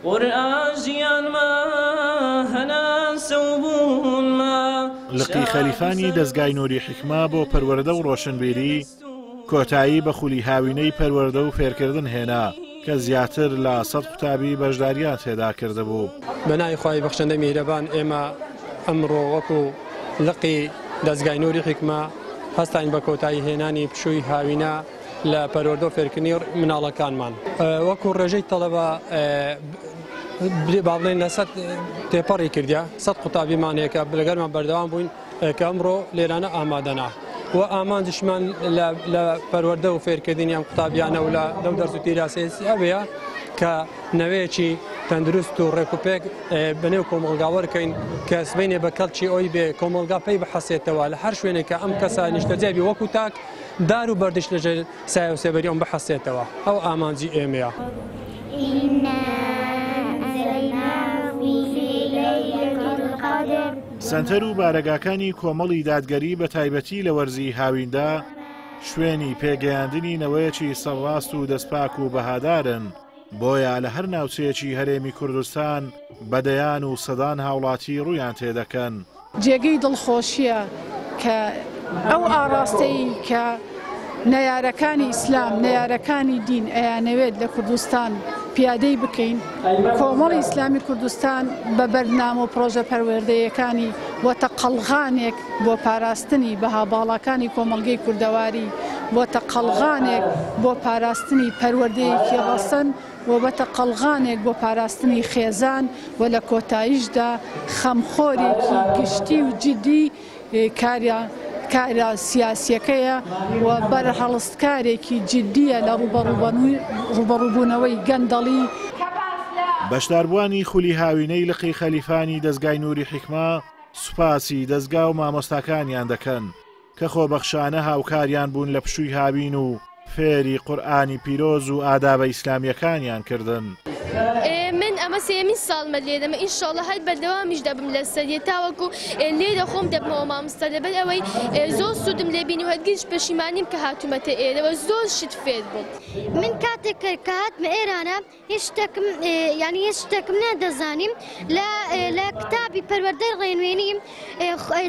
قورئان ژیانمە هەناسە و بوونمە. لقی خەلیفانی دەزگای نوری حیکمە بۆ پەروەردە و ڕۆشنبیری کۆتایی بە خولی هاوینەی پەروەردە و فێرکردن هێنا کە زیاتر لە 100 قوتابی بەشداریان تێدا کردبوو. بە ناوی خوای بەخشندەی میهرەبان ئێمە ئەمڕۆ وەکو لقی دەزگای نوری حیکمە هەستاین بە کۆتایی هێنانی پشووی هاوینە لە پەروەردە و فێرکردنی مناڵەکانمان وەکو ڕێژەی تەڵەبە با بڵێن لە سەد تێپەڕی کردیا سەد قوتابیمان هەیە کە لەگەرمان بەردەوام بووین کە ئەمڕۆ لێرانە ئامادەنا و ئامانجشمان لە پەروەردە و فێرکردنی ئەم قوتابیانە و لە لەو دەرس و دیراسەیە ئەوەیە کە نەوەیەکی تەندروست و ڕێکوپێک بەنێو کۆمەڵگا وەرکەین کە سبەینێ بە کەڵکی ئەوی بێ کۆمەڵگا پێی بحەسێتەوە لە هەر شوێنێک کە ئەم کەسە نیشتەجێ بی وەکو تاک دار و بەردیش لەژێر سایە و سێبەری ئەم بحەسێتەوە ئەو ئامانجی ئێمەیە. سەنتەر و بارەگاکانی کۆمەڵی دادگەری بە تایبەتی لە وەرزی هاویندا شوێنی پێگەیاندنی نەوەیەکی سەرڕاست و دەستپاک و بەهادارن، بۆیە لە هەر ناوچەیەکی هەرێمی کوردستان بە دەیان و سەدان هاوڵاتی ڕوویان تێدەکەن. جێگەی دڵخۆشییە کە ئەو ئاڕاستەی کە نەیارەکانی ئیسلام، نەیارەکانی دین ئەیانەوێت لە کوردستان پیادەی بکەین، کۆمەڵی ئیسلامی کوردستان بە بەرنامە و پڕۆژە پەروەردەیەکانی بۆتە قەڵغانێک بۆ پاراستنی بەها باڵاکانی کۆمەڵگەی کوردەواری، بۆتە قەڵغانێک بۆ پاراستنی پەروەردەیەکی ڕەسەن و بەتە قەڵغانێک بۆ پاراستنی خێزان و لە کۆتاییشدا خەمخۆرێکی گشتی و جیدی کارە کارە سیاسیەکەیە و بەرهەڵستکارێکی جیدیە لە ڕووبەڕووبوونەوەی گەندەڵی. بەشداربووانی خولی هاوینەی لقی خەلیفانی دەزگای نوری حیکمە سوپاسی دەزگا و مامۆستاکانیان دەکەن کە خۆبەخشانە هاوکاریان بوون لە پشووی هاوین و فێری قورئانی پیرۆز و ئادابە ئیسلامییەکانیان کردن. من ئەمە سێیەمین ساڵمە لێرەمە ئینشاڵڵا هەر بەردەوامیش دەبم لەسەریە تاوەکو لێرە خۆم دەبمەوە مامۆستا لەبەر ئەوەی زۆر سوودم لێ بینی و هەرگیز پەشیمان نیم کە هاتوومەتە ئێرەوە زۆر شت فێر بووم. من کاتێک کە هاتمە ئێرانە هیچ شتێکم یانی هیچ شتێکم نەدەزانیم لە لە کتابی پەروەردەی ڕێنوێنی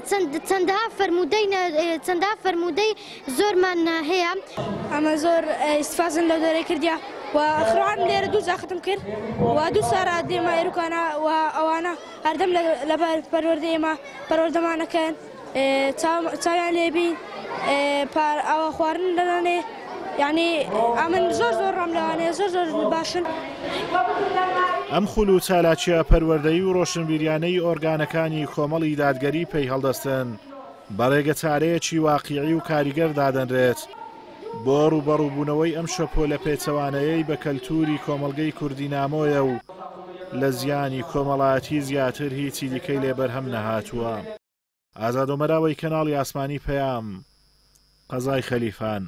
چەند چەندەها فەرموودەی چەندەها فەرموودەی زۆرمان هەیە. ئەمە زۆر ئیستفازم لەو دەرەی کردیا و قورئان لێرە دوو جا ختم کرد و دوو سارە دێمە ئێروکانە و ئەوانە هەردەم لە پەروەردەی ئێمە پەروەردەمانەکەن چاویان لێبین ئەوە خواردن دەدەنێ یعنی ئەمن زۆر زۆر ڕام لەوانەیە زۆر زۆر باشن. ئەم خول و چالاکییە پەروەردەیی و ڕۆشنبیریانەی ئۆرگانەکانی کۆمەڵی دادگەری پێی هەڵدەستن بە ڕێگەچارەیەکی واقیعی و کاریگەر دادەنرێت بۆ ڕووبەڕووبوونەوەی ئەم شەپۆلە پێچەوانەیەی بە کەلتووری کۆمەڵگەی کوردی نامۆیە و لە زیانی کۆمەڵایەتی زیاتر هیچی دیکەی لێ بەرهەم نەهاتووە. ئازاد ئۆمەراوەی کەناڵی ئاسمانی پەیام، قەزای خەلیفان.